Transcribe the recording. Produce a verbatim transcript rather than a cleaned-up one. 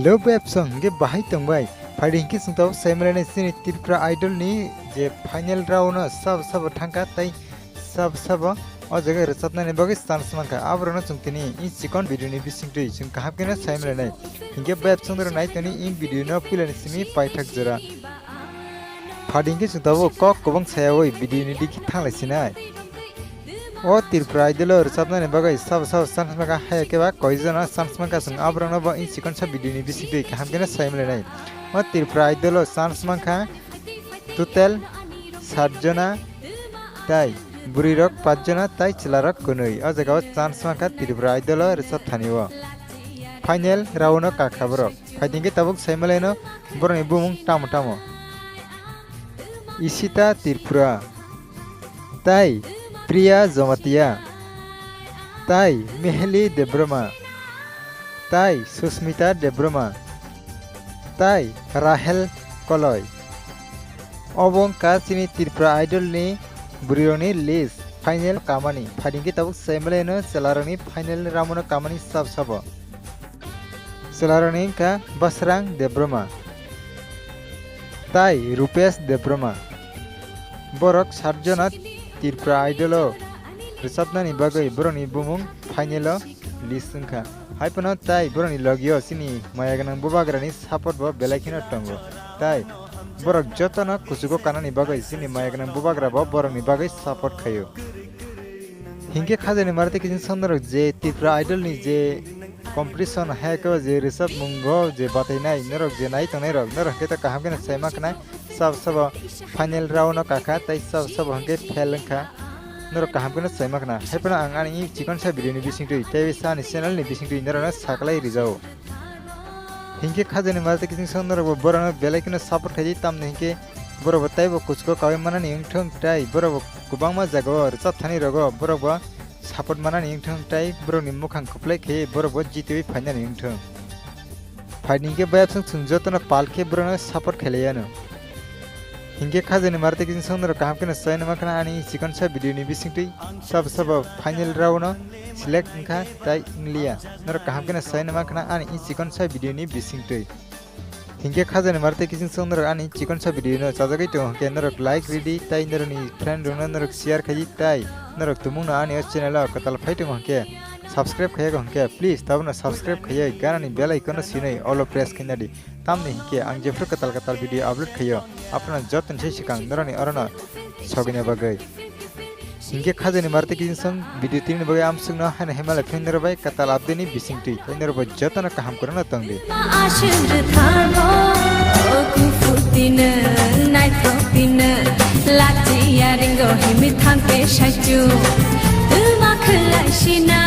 Hello bebsong, hingke bahai tongbai? Phaidi hingke chwng tabuk sai male nai chini Tripura Idol ni je final round o sabo sabo thangkha tei sabo sabo o jaga rwchapnani bagwi chance mankha. Aborokno chwng tini in chikon video ni bisingtwi chwng kaham kheno sai male nai. Hingke bebsong rok nai toni in video no puila ni simi paithak jora. Phaidi hingke chwng tabuk kok kwbang sayawi video ni digi thanglai sinai. O Tripura Idol o rwchapnani bagwi sabo sabo chance mankha, haya khe ba koijono chance mankha, chwng aborokno bo in chikon sa video ni bisingtwi kaham kheno sai male nai. O Tripura Idol o chance mankha total sat jona, tai bwrwi rok paanch jona tai chwla rok kwnwi. O jaga o chance mankha Tripura Idol o rwchap thani o. Final round o kakha borok. Phaidi hingke tabuk sai male no borokni bumung tamo tamo. Ishita Tripura, tai Priya Jamatia, tai Meheli Debbarma, tai Susmita Debbarma, tai Rahel Koloi. Obo wngkha chini Tripura Idol ni bwrwirokni list final kamani. Phaidi hingke tabuk sai male no chwlarokni final round o kamani sabo sabo. Chwlarokni wngkha Basrang Debbarma tai Rupesh Debbarma. Borok sat jona Tripura Idol o rwchapnani bagwi borokni bumung final o list wngkha. Hai phano tai borokni logio chini maya gwnang bubagrani support bo belai kheno tongo. Tai borok jotono kuchugo kanani bagwi chini maya gwnang bubagra bo borokni bagwi support khaio. Hingke khajani marte kiching song norok je Tripura Idol ni je competition hai khe je rwchapmungo je batainai norok je nai tongnai rok, norok hingke ta kaham kheno sai mankha nai, sabo sabo final round o kakha tei sabo sabo hingke fail wngkha, norok kaham kheno sai mankha nai. Hai phano ang ani chikon sa video ni bisingtwi tei sa ani channel ni bisingtwi norokno saklai rijao. Hingke khajani marte kiching song norok bo borokno belai kheno support khaidi, tamni hingke borok bo teibo kuchugo kaui manani wngthung tai borok bo kwbangma jaga o rwchap thani rogo borok bo support manani wngthung tai borokni mukhang kwplai khe borok bo jitwi phainani wngthung. Phaidi hingke bayapsong chwng jotono pal khe borokno support khlaiano. Hingke khajani marte kiching song norok kaham kheno sai numa khna ani chikon sa video ni bisingtwi sabo sabo final round o select wngkha tai wngliya. Norok kaham kheno sai numa khna ani chikon sa video ni bisingtwi. Hingke khajani marte kiching song norok ani chikon sa video no chajagwi tongo hingke norok like ridi tai norokni friend rokno norok share khaidi tai norok tumungno ani o channel o kwtal phai tongo hingke subscribe khaiya hingke please tabukno subscribe khaiya ganani bell icon no sinai all o press khaina di. Tamni hingke ang jephru kwtal kwtal video upload khaio, aphano jotoni sai swkang norokni orono sogwina bagwi. Hingke khajani marte kiching song video tini bagwi amsukno haino hemale phin norok bai kwtal update ni bisingtwi tei norok bai jotono kaham kwrwngno tongdi. Aswk rwthango, o kuphur tino, naithok tino, lachiya ringo himwi thangkhe saichung. Twma khwlai sina.